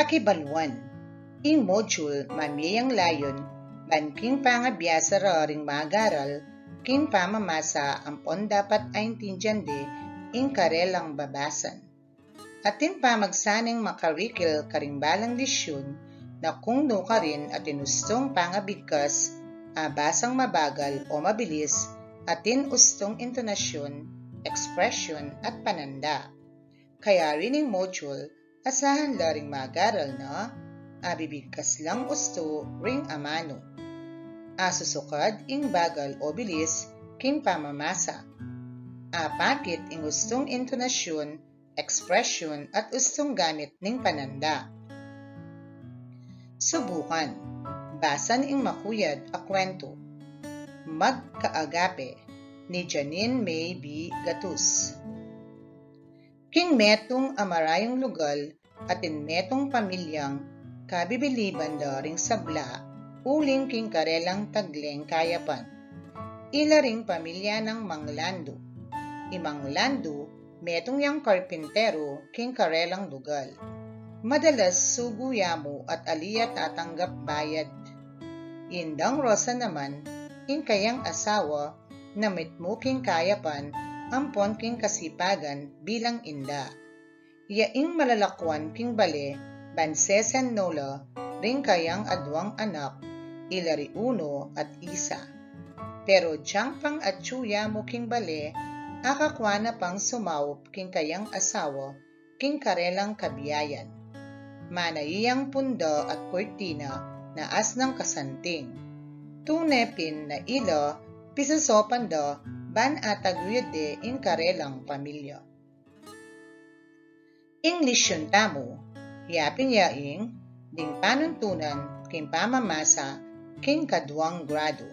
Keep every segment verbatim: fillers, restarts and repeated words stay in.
Pakibaluan. Ing module mamie yang layun ban king pangabiasa ra ring mag-aral king pamamasa ampon dapat aintindian de ing karelang babasan. Atin pamagsaneng makarikil karing balang lesyun na kung nukarin atin ustung pangabigkas a basang mabagal o mabilis, atin ustung intonasyun, ekspresyun, at pananda. Kaya rin ing module, asahan la ring mag-aral na abibigkas lang ustu ring amanu. Asusukad ing bagal o bilis king pamamasa. Apakit ing ustung intonasyun, ekspresyun at ustung gamit ning pananda. Subukan. Basan ing makuyad a kwento. Magkaagape ni Janine May B. Gatus. King metung a marayung lugal atin metung pamilyang kabibiliban da ring sabla uling king karelang tagleng kayapan. Ila ring pamilya nang Mang Landu. I Mang Landu, metung yang karpinteru king karelang lugal. Madalas sugu ya mu at ali ya tatanggap bayad. Indang Rosa naman, ing kayang asawa, na mitmu king kayapan ampon king kasipagan bilang inda. Ya ing malalakuan king bale ban sesen no la ring kayang aduang anak, ila ri Uno at Isa. Pero dyang pang-atyu ya mu king bale, akakua na pang sumaup king kayang asawa king karelang kabiayan. Mana iyang punda at kurtina na asnang kasanting. Tune pin na ila pisosopan da ban ataguyud de ing karelang pamilya. Ing lesyun tamu, yapin ya ing ding panuntunan king pamamasa king kaduang gradu.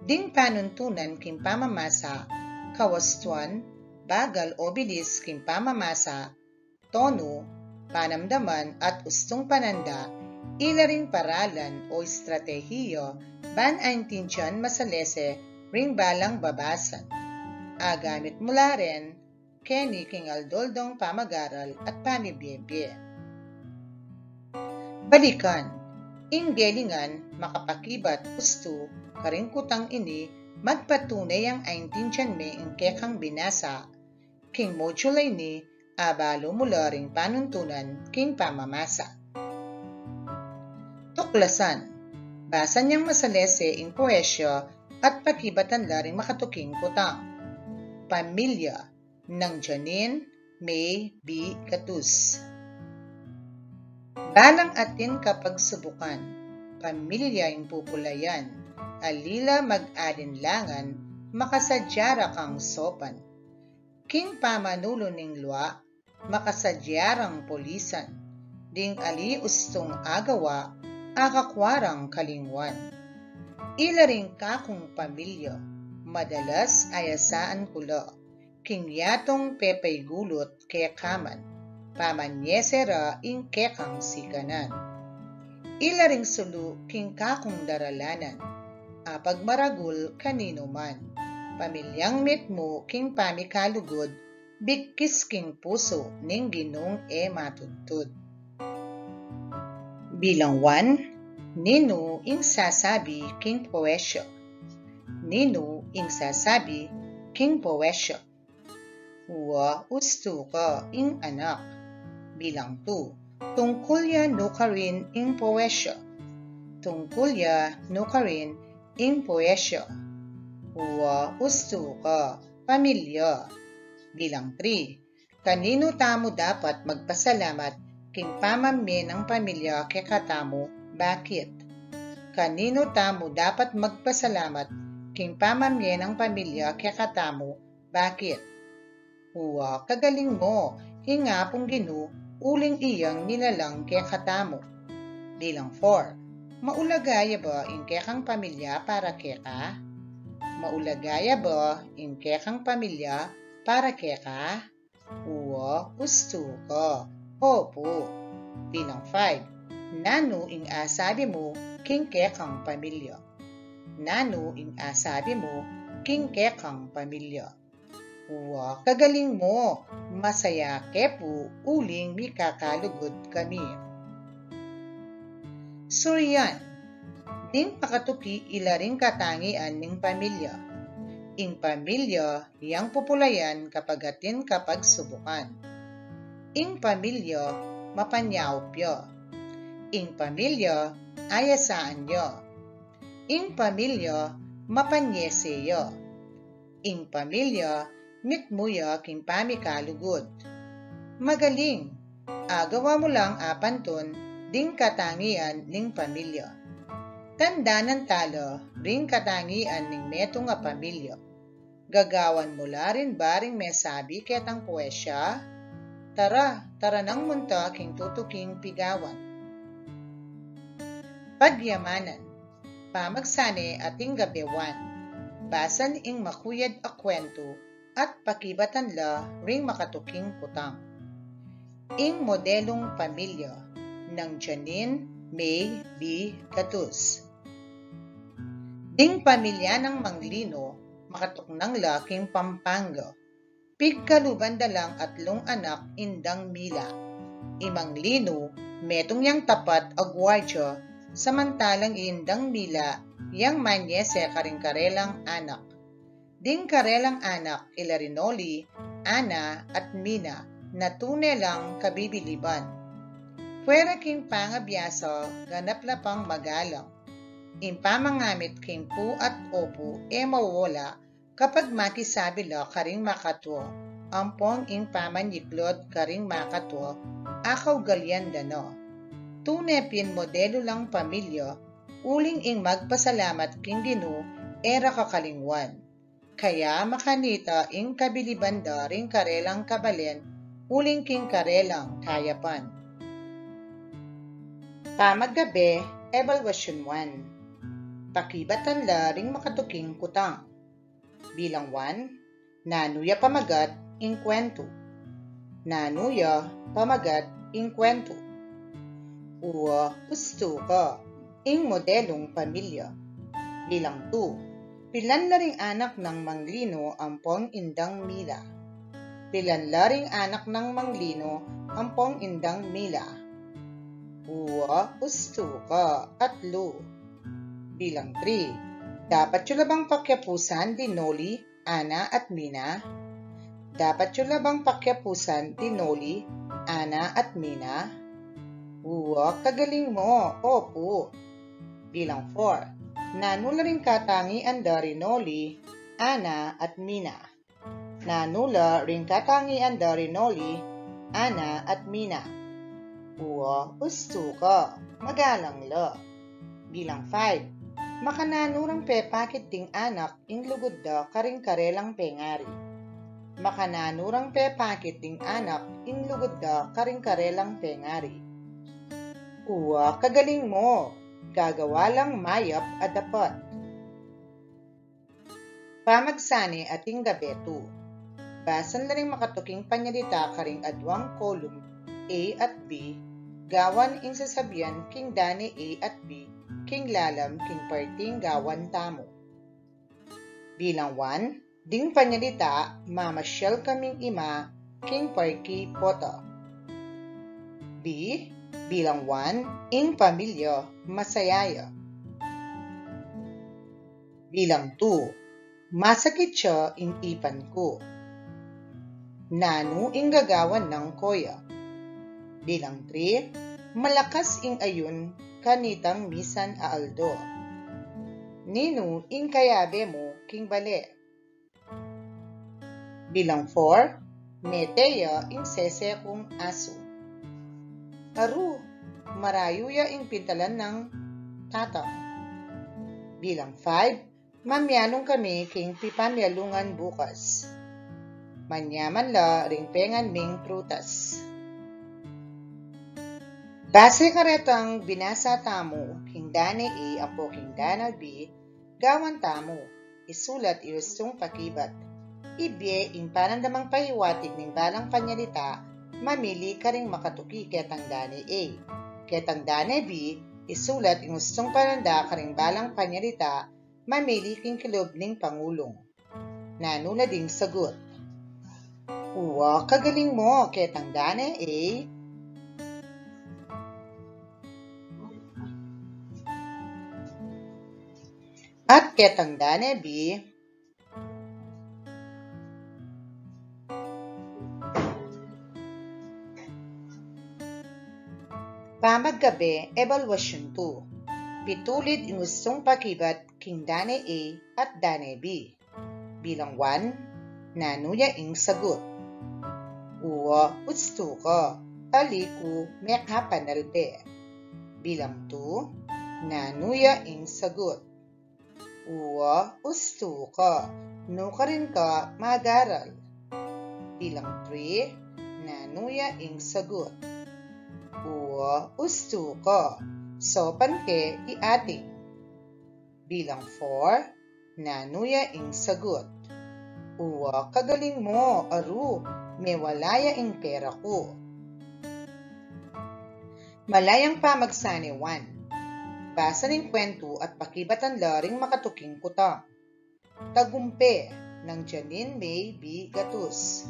Ding panuntunan king pamamasa, kawastuan, bagal o bilis king pamamasa, tonu, panamdaman at ustung pananda, ila ring paralan o estratehiya ban aintindian masalese ring balang babasan. Agamit mu la rin keni king aldo-aldong pamag-aral at pamibiebie. Balikan, ing gelingan makapakibat ustu karing kutang ini, magpatune yang aintindian me ing kekang binasa. King module a ini, abalu mu la ring panuntunan king pamamasa. Tuklasan, basan yang masalese ing poesya at pakibatan la ring makatuking kutang. Pamilya, nang Janine May B. Gatus. Balang atin kapagsubukan, pamilya ing pupulayan, ali la mag-alinlangan, makasadya ra kang sopan. King pamanulu ning lua, makasadya rang pulisan, ding ali ustung agawa, akakua rang kalingwan. Ila ring kakung pamilya, madalas ayasaan ku la, king yatung pepaigulut kekaman, pamanyese ra ing kekang sikanan. Ila ring sulu king kakung daralanan, apagmaragul kaninu man, pamilyang mitmu king pamikalugud, bigkis king pusu ning Ginung e matudtud. Bilang one, ninu ing sasabi king poesya? Ninu ing sasabi king poesya? Wa, ustu ka, ing anak. Bilang two, tungkul ya nukarin ing poesya? Tungkul ya nukarin ing poesya? Wa, ustu ka, pamilya. Bilang three, kaninu tamu dapat magpasalamat king pamamie nang pamilya kekatamu, bakit? Kaninu tamu dapat magpasalamat king pamamie nang pamilya kekatamu, bakit? Wa, kagaling mu, ing Apung Ginu, uling iyang nilalang kekatamu. Bilang four, maulaga ya ba ing kekang pamilya para keka? Maulaga ya ba ing kekang pamilya para keka? Wa, ustu ka, opu. Bilang five, nanu ing asabi mu king kekang pamilya? Nanu ing asabi mu king kekang pamilya? Wa, kagaling mu, masaya ke pu uling mikakalugud kami. Surian, ding makatuki ila ring katangian ning pamilya. Ing pamilya yang pupulayan kapag atin kapagsubukan. Ing pamilya mapanyaup ya. Ing pamilya ayasaan ya. Ing pamilya mapanyese ya. Ing pamilya mitmu ya king pamikalugud. Magaling, agawa mu lang apantun ding katangian ning pamilya. Tandanan tala ring katangian ning metung a pamilya. Gagawan mu la rin ba ring mesabi ketang puesya? Tara, tara nang munta king tutuking pigawan. Pagyamanan, pamagsane ating gabe one. Basan ing makuyad a kwentu at pakibatan la ring makatuking kutang. Ing modelung pamilya, nang Janine May B. Gatus. Ding pamilya nang Mang Lino, makatuknang la king Pampanga. Pigkaluban da lang atlung anak indang Mila. I Mang Lino, metung yang tapat a guardia, samantalang indang Mila, yang manyese karing karelang anak. Ding karelang anak ila Rinoli, Ana at Mina, na tune lang kabibiliban. Fuera king pangabiasa, ganap la pang magalang. Ing pamangamit king pu at opu e mawawala kapag makisabi la karing makatua, ampong ing pamanyiklod karing makatua, akaugalian da na. Tune pin modelu lang pamilya, uling ing magpasalamat king Ginu e ra kakalingwan. Kaya makanita ing kabiliban da ring karelang kabalen uling king karelang kayapan. Pamagabe, evaluation one. Pakibatan la ring makatuking kutang. Bilang one, nanu ya pamagat ing kwentu? Nanu ya pamagat ing kwentu? Uwa, ustu ka, ing modelung pamilya. Bilang two, pilan la ring anak nang Mang Lino ampong indang Mila? Pilan la ring anak nang Mang Lino ampong indang Mila? Uwa, ustu ka, atlu. Bilang three, dapat yu la bang pakyapusan di Noli, Ana at Mina? Dapat yu la bang pakyapusan di Noli, Ana at Mina? Uwa, kagaling mo, opu. Bilang four, nanu la ring katangian da ri Noli, Ana at Mina? Nanu la ring katangian da ri Noli, Ana at Mina? Uwa, ustu ka, magalang la. Bilang five, makananu rang pepakit ding anak ing lugud da karing karelang pengari? Makananu rang pepakit ding anak ing lugud da karing karelang pengari? Uwa, kagaling mo, gagawa lang mayap a dapat. Pamagsane ating gabe two. Basan la ring makatuking panyalita karing aduang kolum A at B, gawan ing sasabian king dane A at B, king lalam king parting gawan tamu. Bilang one, ding panyalita, mamasyal kaming ima king Parke Potter. B, bilang one, ing pamilya masaya ya. Bilang two, masakit ya ing ipan ku. Nanu ing gagawan nang koya? Bilang three, malakas ing ayun kanitang misan a aldo. Ninu ing kayabe mu king bale? Bilang four, mete ya ing sese kung asu. Aru, marayu ya ing pintalan nang tatang. Bilang five, mamianung kami king pipamialungan bukas. Manyaman la ring pengan ming prutas. Base karetang binasa tamu king dane A ampo king dane B, gawan tamu, isulat ing ustung pakibat. Ibie ing panandamang pahiwatig ning balang panyalita, mamili karing makatuki ketang dane A. Ketang dane B, isulat ing ustung pananda karing balang panyalita, mamili king kilub ning pangulung. Nanu na ding sagut? Uwa, kagaling mo, ketang dane A. At ketang Dane B, pamagkabe, ebalwasyun tu. Pitulid ing ustung pakibat king Dane A at Dane B. Bilang one, nanu ya ing sagut? Uwa, ustu ka, ali ku mekapanalbe. Bilang two, nanu ya ing sagut? Uwa, ustu ka, nukarin ka mag-aral. Bilang three, nanu ya ing sagut? Uwa, ustu ka, saupan ke i ating. Bilang four, nanu ya ing sagut? Uwa, kagaling mu, aru, mewala ya ing pera ku. Malayang pamagsane one. Basa ning kwentu at pakibatan la ring makatuking kutang. Tagumpe, nang Janine May B. Gatus.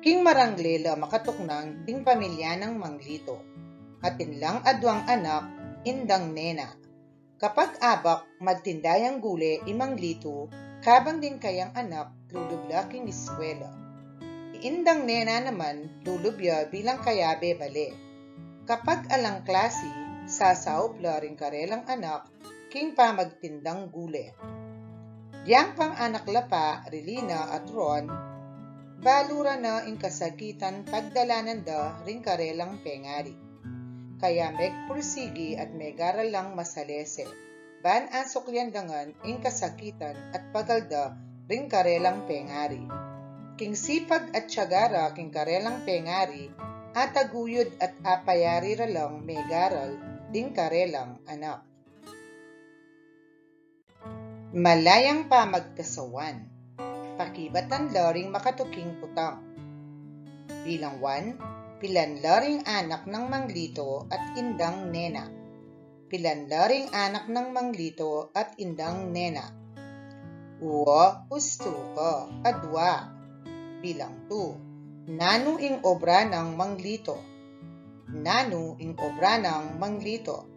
King marangle la makatuknang ding pamilya nang Mang Lito. Atin lang aduang anak, indang nena. Kapag abak, magtinda yang gule i Mang Lito, kabang ding kayang anak lulub la king eskwela. I indang nena naman, lulub ya bilang kayabe bale. Kapag alang klasi, sasaup la ring karelang anak king pamagtindang gule. Dyang pang anak la pa, Rilina at Ron, balu ra na ing kasakitan pagdalanan da ring karelang pengari. Kaya megpursigi at megaral lang masalese, ban asuklian da ngan ing kasakitan at pagal da ring karelang pengari. King sipag at tiyaga ra king karelang pengari, ataguyud at apayari ra lang megaral ding karelang anak. Malayang pamagkasawan. Pakibatan la ring makatuking kutang. Bilang one, pilan la ring anak nang Mang Lito at indang nena? Pilan la ring anak nang Mang Lito at indang nena? Uwa, ustu ka, adwa. Bilang two, nanu ing obra nang Mang Lito? Nanu ing obra nang Mang Lito?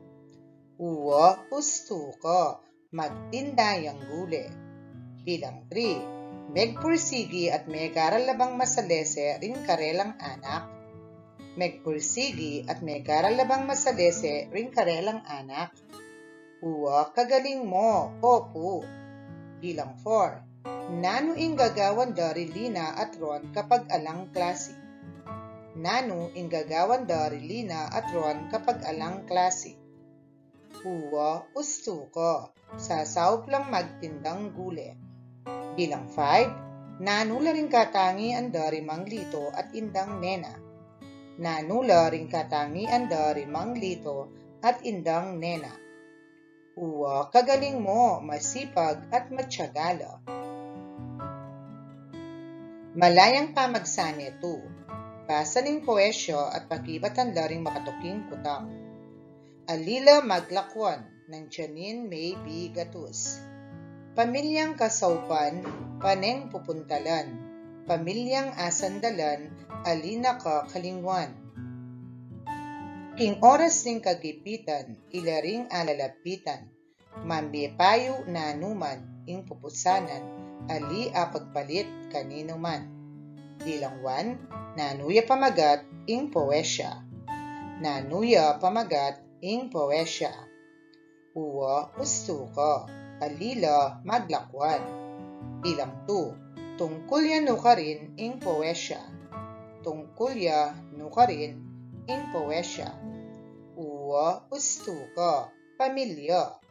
Uwa, ustu ka, magtinda yang gule. Bilang three, megpursigi at megaral la bang masalese ring karelang anak? Megpursigi at megaral la bang masalese ring karelang anak? Uwa, kagaling mu, opu. Bilang four, nanu ing gagawan da Rilina at Ron kapag alang klasi? Nanu ing gagawan da Rilina at Ron kapag alang klasi? Uwa, ustu ka, sasaup lang magtindang gule. Bilang five, nanu la ring katangian da ri Mang Lito at indang nena? Nanu la ring katangian da ri Mang Lito at indang nena? Uwa, kagaling mu, masipag at matiyaga la. Malayang pamagsane two. Basa ning poesya at pakibatan la ring makatuking kutang. Ali la Maglakwan, nang Janine May B. Gatus. Pamilyang kasaupan, paneng pupuntalan, pamilyang asandalan, ali na kakalingwan. King oras ning kagipitan, ila ring alalapitan, mamie payu nanuman ing pupusanan, ali apagpalit kaninuman. Bilang one, nanu ya pamagat ing poesya? Nanu ya pamagat ing poesya? Uwa, ustu ka, ali la Maglakwan. Bilang two, tungkul ya nukarin ing poesya? Tungkul ya nukarin ing poesya? Uwa, ustu ka, pamilya.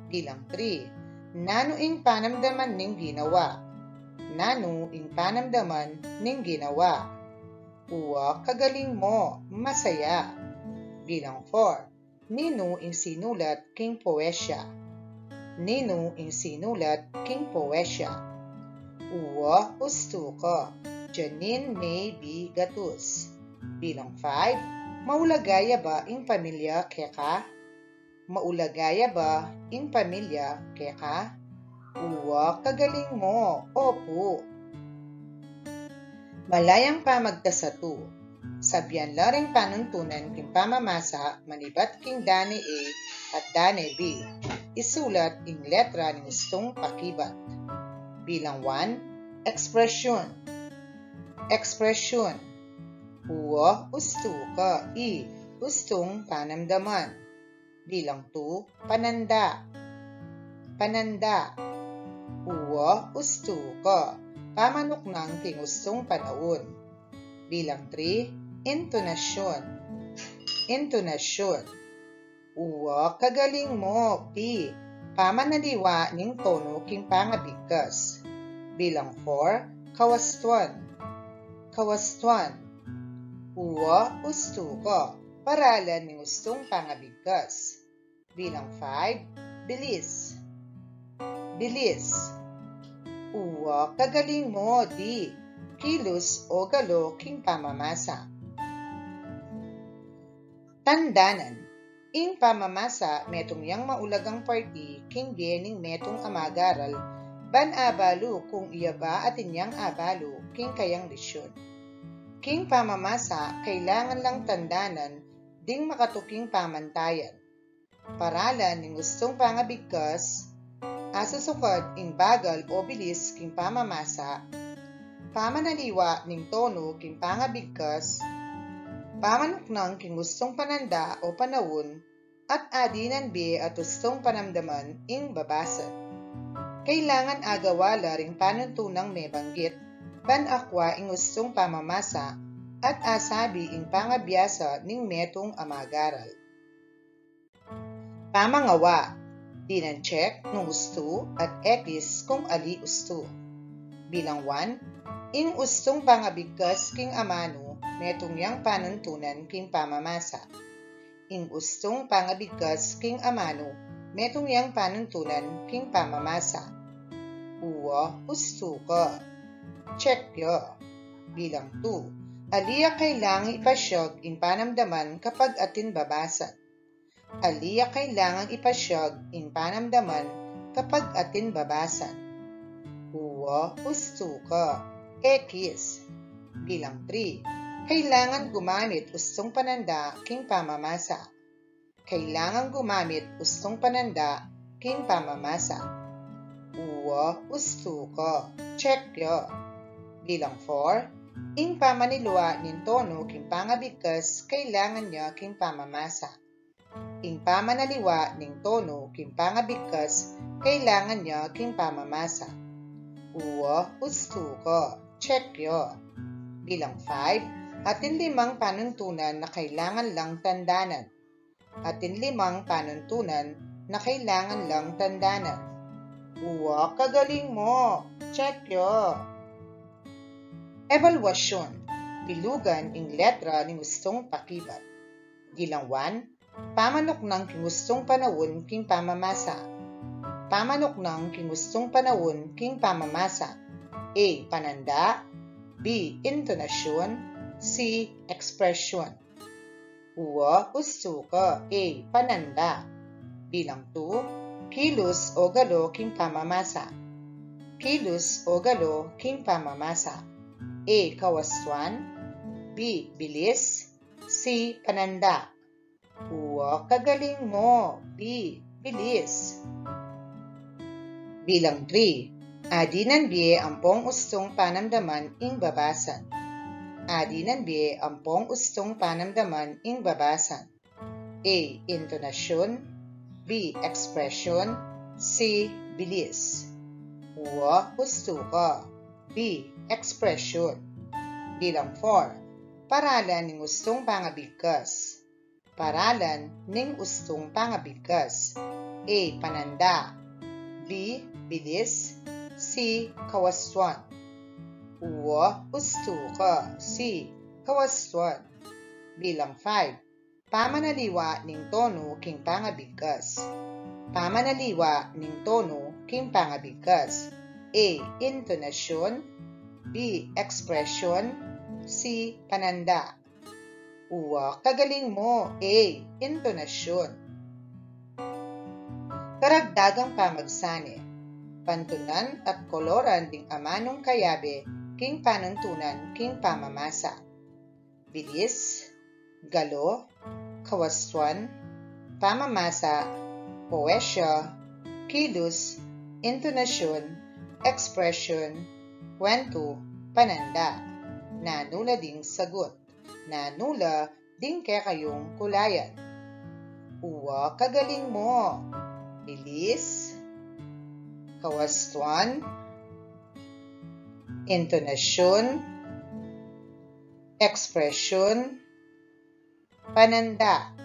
Bilang three, nanu ing panamdaman ning ginawa? Nanu ing panamdaman ning ginawa? Uwa, kagaling mu, masaya. Bilang four, ninu ing sinulat king poesya? Ninu ing sinulat king poesya? Uwa, ustu ka, Janine May B. Gatus. Bilang five, maulaga ya ba ing pamilya keka? Maulaga ya ba ing pamilya keka? Uwa, kagaling mu, opu. Malayang pamagkasatu. Sabyan la ring panuntunan king pamamasa manibat king Dane A at Dane B. isulat ing letra ning ustung pakibat. Bilang one, ekspresyun. Ekspresyun. U, ustu ka. I, ustung panamdaman. Bilang two, pananda. Pananda. U, ustu ka. Pamanuknang king ustung panaun. Bilang three, intonasyun. Intonasyun. U, kagaling mo. P, pamanaliwa ning tono king pangabigkas. Bilang four, kawastuan. Kawastuan. U, ustu ka. Paralan ning ustung pangabigkas. Bilang five, bilis. Bilis. U, kagaling mo. D, kilos o galo king pamamasa. Tandanan. Ing pamamasa metung yang maulagang parti king bie ning metung a mag-aral, ban abalu kung iya ba atin yang abalu king kayang lesyun. King pamamasa, kailangan lang tandanan ding makatuking pamantayan. Paralan ning ustung pangabigkas, asusukad ing bagal o bilis king pamamasa, pamanaliwa ning tono king pangabigkas, pamanuknang king ustung pananda o panaun, at adinan bie at ustung panamdaman ing babasan. Kailangan agawa la ring panuntunang mebanggit, ban akwa ing ustung pamamasa, at asabi ing pangabiasa ning metung a mag-aral. Pamangawa. Dinan check nung ustu at ekis kung ali ustu. Bilang one, ing ustung pangabigkas king amanu, metung yang panuntunan king pamamasa. Ing ustung pangabigkas king amanu, metung yang panuntunan king pamamasa. U, ustu ka. Check ya. Bilang two, ali ya kailangan ipasyag ing panamdaman kapag atin babasan. Ali ya kailangan ipasyag ing panamdaman kapag atin babasan. U, ustu ka. Ekis. Bilang three, kailangan gumamit ustung pananda king pamamasa. Kailangan gumamit ustung pananda king pamamasa. U, ustu ka. Check ya. Bilang four, ing pamanaliwa ning tono king pangabigkas kailangan ya king pamamasa. Ing pamanaliwa ning tono king pangabigkas kailangan ya king pamamasa. U, ustu ka. Check ya. Bilang five, atin limang panuntunan na kailangan lang tandanan. Atin limang panuntunan na kailangan lang tandanan. U, kagaling mo. Check ya. Ebalwasyun. Bilugan ing letra ning ustung pakibat. Bilang one, pamanuknang king ustung panaun king pamamasa. Pamanuknang king ustung panaun king pamamasa. A, pananda. B, intonasyun. C, ekspresyun. U, ustu ka. A, pananda. Bilang two, kilos o galo king pamamasa. Kilos o galo king pamamasa. A, kawastuan. B, bilis. C, pananda. U, kagaling mo. B, bilis. Bilang three, adinan bie ampong ustung panamdaman ing babasan. Adinan bie ampong ustung panamdaman ing babasan. A, intonasyun. B, ekspresyun. C, bilis. U, ustu ka. B, ekspresyun. Bilang four, paralan ning ustung pangabigkas. Paralan ning ustung pangabigkas. A, pananda. B, bilis. C, kawastuan. U, ustu ka. C, kawastuan. Bilang five, pamanaliwa ning tono king pangabigkas. Pamanaliwa ning tono king pangabigkas. A, intonasyun. B, ekspresyun. C, pananda. U, kagaling mo. A, intonasyun. Karagdagang pamagsane. Pantunan at koloran ding amanung kayabe king panuntunan king pamamasa. Bilis, galo, kawastuan, pamamasa, poesya, kilos, intonasyun, ekspresyun, kwentu, pananda. Nanu la ding sagut? Nanu la ding kekayung kulayan? Uwa, kagaling mu. Bilis, kawastuan, intonasyun, ekspresyun, pananda.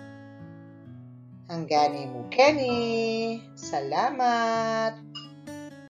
Hanggan mu keni. Salamat.